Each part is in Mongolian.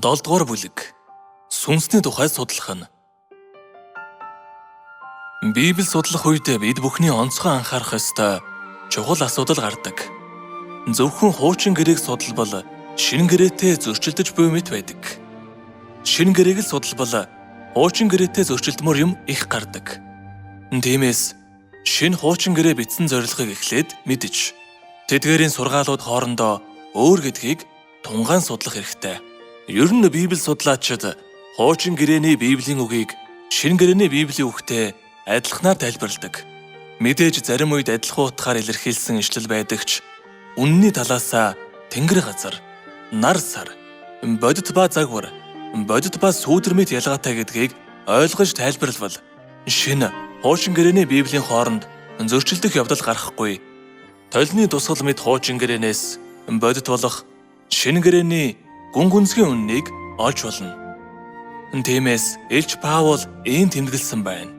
7 дугаар бүлэг. Сүнсний тухай судлах нь. Библи судлах үед бид бүхний онцгой анхаарах ёстой чухал асуудал гардаг. Зөвхөн хуучин гэрээг судалбал шинэ гэрээтэй зөрчилдөж буй мэт байдаг. Шинэ гэрээг л судалбал хуучин гэрээтэй зөрчилдмөр юм их гардаг. Тиймээс шинэ хуучин гэрээ бичсэн зорилгыг эхлээд мэдэж, тэдгээрийн сургаалууд хоорондоо өөр гэдгийг тунгаан судлах хэрэгтэй. Ер нь Библи судлаачид хуучин гэрээний Библийн үгийг шинэ гэрээний Библийн үгтэй адилханаар тайлбарладаг. Мэдээж зарим үед адилхан утгаар илэрхийлсэн ишлэл байдаг ч үнэний талаасаа тэнгэр газар, нар сар, бодит ба загвар, бодит ба сүүдэр мэт ялгаатай гэдгийг ойлгож тайлбарлавал шинэ хуучин гэрээний Библийн хооронд зөрчилдөх явдал гарахгүй. Толины тусгал мэт хуучин гэрээнээс бодит болох шинэ гэрээний гүн гүнзгий үннийг олж болно. Тиймээс Элч Паул ийм тэмдэглэсэн байна.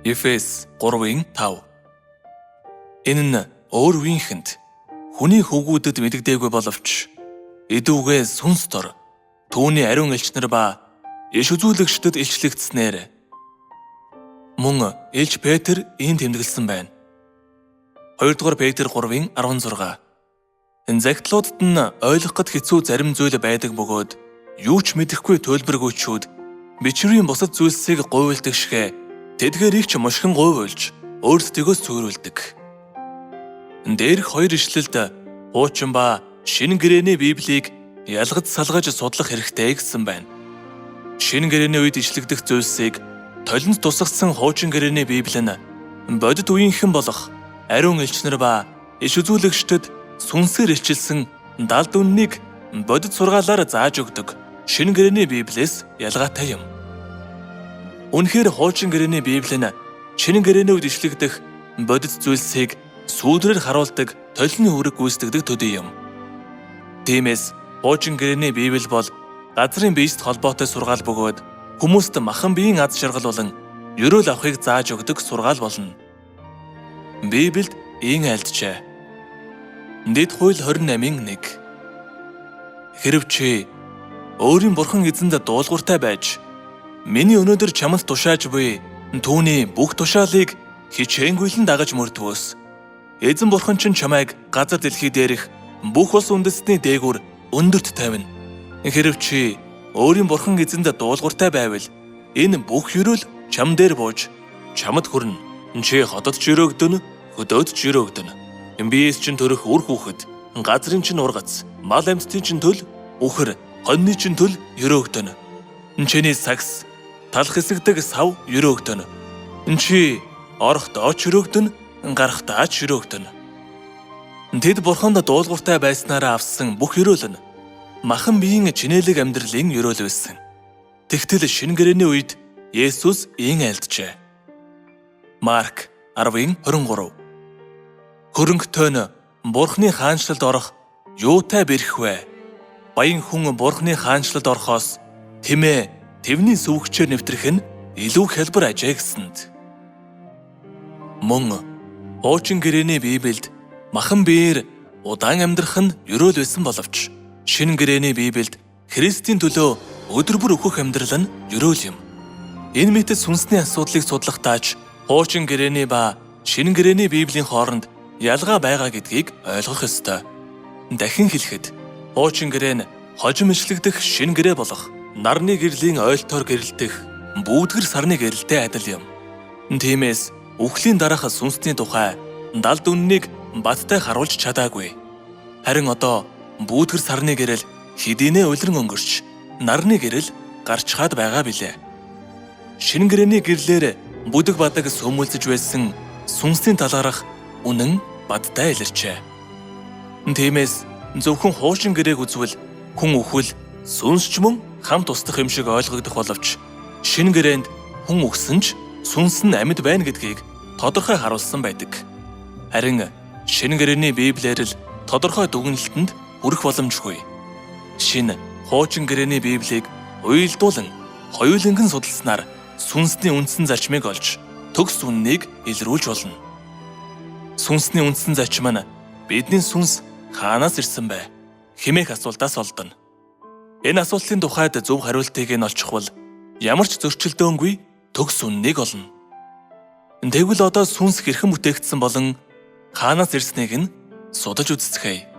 Ефес 3:5. Энэ нь өөр үеийнхэнд хүний хөвгүүдэд мэддэггүй боловч эдүүгээ сүнс дор түүний ариун элч нар ба иш үзүүлэгчдэд илчлэгдснээр мөн Элч Петр ийм тэмдэглэсэн байна. 2 дугаар Петр 3:16. Загтлуудад нь ойлгоход хэцүү зарим зүйл байдаг бөгөөд юу ч мэдэхгүй төлбөргүйчүүд бичвэрийн бусад зүйлсийг гуйлдаг шигэ тэдгээрийг ч мушгин гуйвуулж өөрсдийгөө сүрүүлдэг. Дээрх хоёр ишлэлд хуучин ба шинэ гэрээний Библийг ялгаж салгаж судлах хэрэгтэй гэсэн байна. Шинэ гэрээний үед ишлэгдэх зүйлсийг толинд тусгасан хуучин гэрээний Библи нь бодит үеийнхэн болох ариун элч нар ба иш үзүүлэгчдэд сүнсээр илчилсэн далд үннийг бодит сургаалаар зааж өгдөг шинэ гэрээний Библиэс ялгаатай юм. Үнэхээр хуучин гэрээний Библи нь шинэ гэрээний үед ишлэгдэх бодит зүйлсийг сүүдрээр харуулдаг толины үүрэг гүйцэтгэдэг төдий юм. Тиймээс хуучин гэрээний Библи бол газрын биест холбоотой сургаал бөгөөд хүмүүст махан биеийн аз жаргал болон ерөөл авахыг зааж өгдөг сургаал болно. Библиэд ийм айлджээ. Дэд хууль 28-ын 1. Хэрв чи өөрийн бурхан эзэнд дуулууртай байж миний өнөөдөр чамд тушааж буй түүний бүх тушаалыг хичээнгүйлэн дагаж мөрдвөөс эзэн бурхан чинь чамайг газар дэлхий дээрх бүх улс үндэстний дээгүүр өндөрт тавина. Хэрв чи өөрийн бурхан эзэнд дуулууртай байвал энэ бүх ерөөл чам дээр бууж чамд хүрнэ. Чи хотод ч өрөөгдөн, хөдөөд ч өрөөгдөн. Биес чинь төрөх үр хүүхэд, газрын чинь ургац, мал амьтдын чинь төл, үхэр, хоньны чинь төл өрөөгдөн. Чиний сагс, талх хэсэгдэг сав өрөөгдөн. Чи орохдоо ч өрөөгдөн, гарахдаа ч өрөөгдөн. Тэд бурханд дуулууртай байснараа авсан бүх ерөөл нь махан биеийн чинээлэг амьдралын ерөөл байсан. Тэгтэл шинэ гэрээний үед Есүс ийм айлджээ. Марк 10:23. Хөрөнгөтэй нь Бурхны хаанчлалд орох юутай бэрх вэ? Баян хүн Бурхны хаанчлалд орохоос тэмээ тэвний сөвөгчээр нэвтрэх нь илүү хялбар ажээ гэсэнд. Мөн хуучин гэрээний Библиэд махан биеэр удаан амьдрах нь ерөөл байсан боловч шинэ гэрээний Библиэд Христийн төлөө өдөр бүр өөхөх амьдрал нь ерөөл юм. Энэ мэт сүнсний асуудлыг судлахдаа ч хуучин гэрээний ба шинэ гэрээний Библийн хооронд ялгаа байгаа гэдгийг ойлгох ёстой. Дахин хэлэхэд хуучин гэрээ нь хожим ишлэгдэх шинэ гэрээ болох нарны гэрлийн ойлтоор гэрэлтэх бүүдгэр сарны гэрэлтэй адил юм. Тиймээс үхлийн дараах сүнсний тухай далд үннийг баттай харуулж чадаагүй. Харин одоо бүүдгэр сарны гэрэл хэдийнэ улиран өнгөрч нарны гэрэл гарчхаад байгаа билээ. Шинэ гэрээний гэрлээр бүдэг бадаг сөмөлзөж байсан сүнсний талаарх үнэн бадтай илэрчээ. Тиймээс зөвхөн хуучин гэрээг үзвэл хүн үхвэл сүнс ч мөн хамт устдах юм шиг ойлгогдох боловч шинэ гэрээнд хүн үхсэн ч сүнс нь амьд байна гэдгийг тодорхой харуулсан байдаг. Харин шинэ гэрээний Библиэр л тодорхой дүгнэлтэнд хүрэх боломжгүй. Шинэ хуучин гэрээний Библийг уялдуулан хоёуланг нь судалснаар сүнсний үндсэн зарчмыг олж төгс үннийг илрүүлж болно. Сүнсний үндсэн зарчим нь бидний сүнс хаанаас ирсэн бэ хэмээх асуултаас олдоно. Энэ асуултын тухайд зөв хариултыг нь олчихвол ямар ч зөрчилдөөнгүй төгс үннийг олно. Тэгвэл одоо сүнс хэрхэн бүтээгдсэн болон хаанаас ирснийг нь судалж үздэцгээе.